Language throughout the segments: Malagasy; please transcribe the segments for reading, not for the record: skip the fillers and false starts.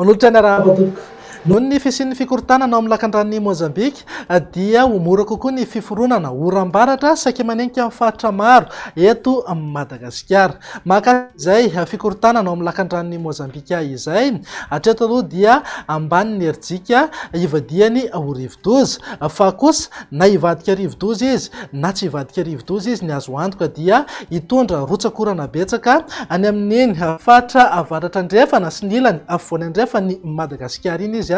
Manolotra ny arahaba tompoko. Noho ny fisian'ny fikorontanana ao amin'ny lakandranon'i Mozambika dia ho mora kokoa ny fiforonana oram-baratra saika manenika ny faritra maro eto Madagasikara. Mahakasika izay fikorontanana ao amin'ny lakandranon'i Mozambika izay, hatreto aloha dia ambany ny herijika hivadihany ho rivodoza. Fa kosa na hivadika rivodoza izy na tsy hivadika rivodoza izy, ny azo antoka dia hitondra rotsak'orana betsaka any amin'iny faritra avaratra andrefana sy ny ilany afovoany andrefan'i Madagasikara iny izy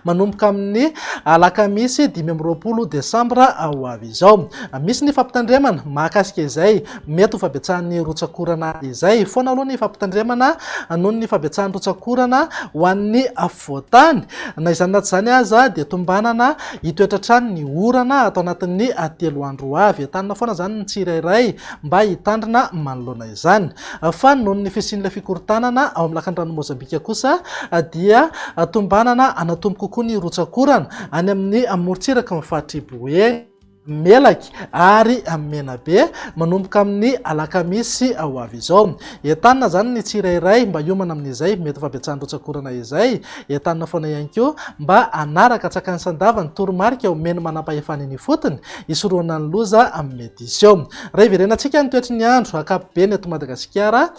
manomboka amin'ny alakamisy 25 desambra ho avy izao. Misy ny fampitandremana mahakasika izay mety ho fabetsahan'ny rotsak'orana izay. Foana aloha ny fampitandremana noho ny fabetsahan'ny rotsak'orana ho an'ny afovoan-tany. Na izany na tsy izany aza dia tombanana hitoetra hatrany ny orana ato anatin'ny 3 andro ho avy. Entanina foana izany ny tsirairay mba hitandrina manoloana izany. Fa noho ny fisian'ilay fikorontanana ao amin'ny lakandranon'i Mozambika kosa dia tombanana hanatombo kokoa ny rotsak'orana any amin'ny morontsiraky ny faritr'i Boeny. Melaky ary Menabe manomboka amin'ny alakamisy ho avy izao. Entanina izany ny tsirairay mba hiomana amin'izay mety ho fabetsahan'ny rotsak'orana izay. Entanina foana ihany koa mba hanaraka antsakany sy andavany toromarika omen'ny manampahefana eny ifotony hisorohana ny loza mety hiseho. Raha hiverenantsika ny toetry ny andro ankapobeny eto Madagasikara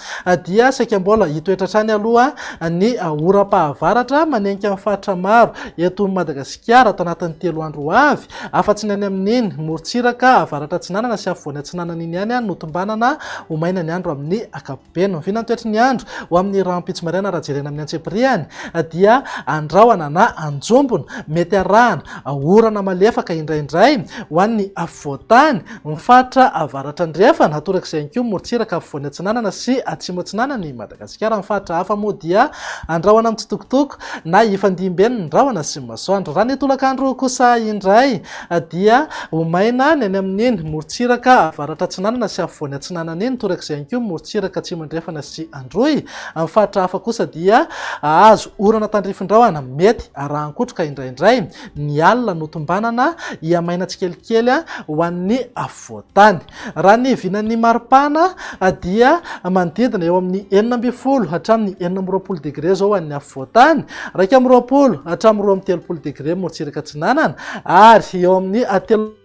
dia saika mbola hitoetra hatrany aloha ny oram-pahavaratra manenika ny faritra maro eto Madagasikara ato anatin'ny 3 andro ho avy. Afa-tsy ny any amin'iny morontsiraka avaratra atsinanana sy afovoany atsinanana iny ihany no tombanana ho maina ny andro amin'ny ankapobeny. Ny vinan'ny toetry ny andro ho amin'ny rahampitso maraina raha jerena amin'ny antsipiriany dia andrahona na anjombona, mety arahana orana malefaka indraindray ho an'ny afovoan-tany, ny faritra avaratra andrefana, torak'izay ihany koa morontsiraka afovoany atsinanana sy atsimo atsinanan'i Madagasikara. Ny faritra hafa moa dia andrahona mitsitokotoko na hifandimby eny ny rahona sy ny masoandro. Raha ny tolakandro kosa indray dia ho maina ny any amin'iny morontsiraka avaratra atsinanana sy afovoany atsinanana iny, torak'izay ihany koa morontsiraka atsimo andrefana sy androy. Amin'ny faritra hafa kosa dia hahazo orana tandrifin-drahona mety arahan-kotroka indraindray ny alina no tombanana hihamaina tsikelikely ho an'ny afovoan-tany. Raha ny vinan'ny maripana dia manodidina eo amin'ny 16 hatramin'ny 26 degre izao ho an'ny afovoan-tany, 21 hatramin'ny 32 degre morontsiraka atsinanana ary eo amin'ny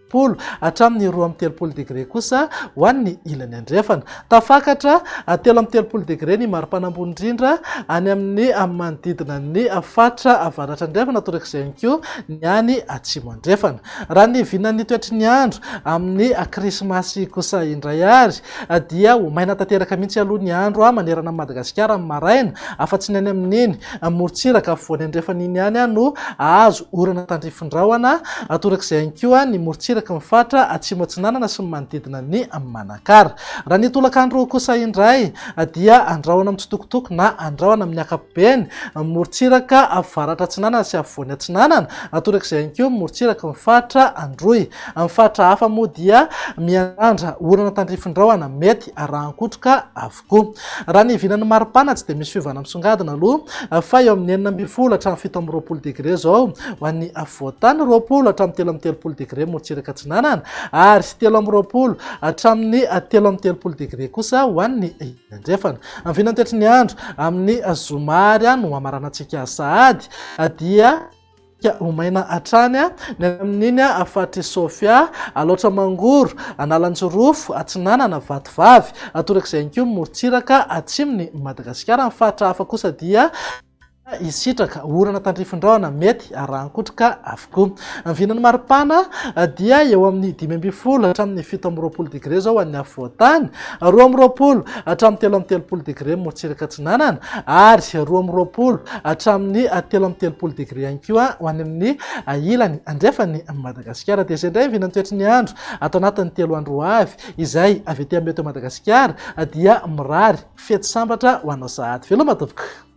30 hatramin'ny 32 degre kosa ho an'ny ilany andrefana. Tafakatra 33 degre ny maripana ambony indrindra any amin'ny manodidina ny faritra avaratra andrefana, torak'izay ihany koa ny any atsimo andrefana. Raha ny vinan'ny toetry ny andro amin'ny krismasy kosa indray ary dia ho maina tanteraka mihitsy aloha ny andro manerana an'i Madagasikara amin'ny maraina, afa-tsy ny any amin'iny morontsiraka afovoany andrefana iny ihany no hahazo orana tandrifin-drahona, torak'izay ihany koa ny morontsiraky ny faritra atsimo atsinanana sy ny manodidina ny Manakara. Raha ny tolakandro kosa indray dia andrahona mitsitokotoko na andrahona amin'ny ankapobeny morontsiraka avaratra atsinanana sy afovoany atsinanana, torak'izay ihany koa morontsiraky ny faritra Androy. Amin'ny faritra hafa moa dia miandrandra orana tandrifin-drahona mety arahan-kotroka avokoa. Raha ny vinan'ny maripana tsy dia misy fiovana misongadina aloha fa eo amin'ny 16 hatramin'ny 27 degre izao ho an'ny afovoan-tany, 20 hatramin'ny 33 degre morontsiraka atsinanana ary 23 hatramin'ny 33 degre kosa ho an'ny andrefana. Ny vinan'ny toetry ny andro amin'ny zoma ary no hamaranantsika sahady dia ho maina hatrany ny any amin'iny faritr'i Sofia, Alaotra Mangoro, Analanjirofo, Atsinanana, Vatovavy. Torak'izay ihany koa ny morontsiraka atsimon'i Madagasikara. Ny faritra hafa kosa dia hisitraka orana tandrifin-drahona mety arahan-kotroka avokoa. Ny vinan'ny maripana dia eo amin'ny 15 hatramin'ny 27 degre izao ho an'ny afovoan-tany, 22 hatramin'ny 33 degre ny morontsiraka atsinanana ary 22 hatramin'ny 33 degre ihany koa ho any amin'ny ilany andrefan'i Madagasikara. Dia izay indray ny vinan'ny toetry ny andro ato anatin'ny 3 andro ho avy izay avy ety amin'ny Météo Madagasikara dia mirary fety sambatra ho anao sahady. Veloma tompoko.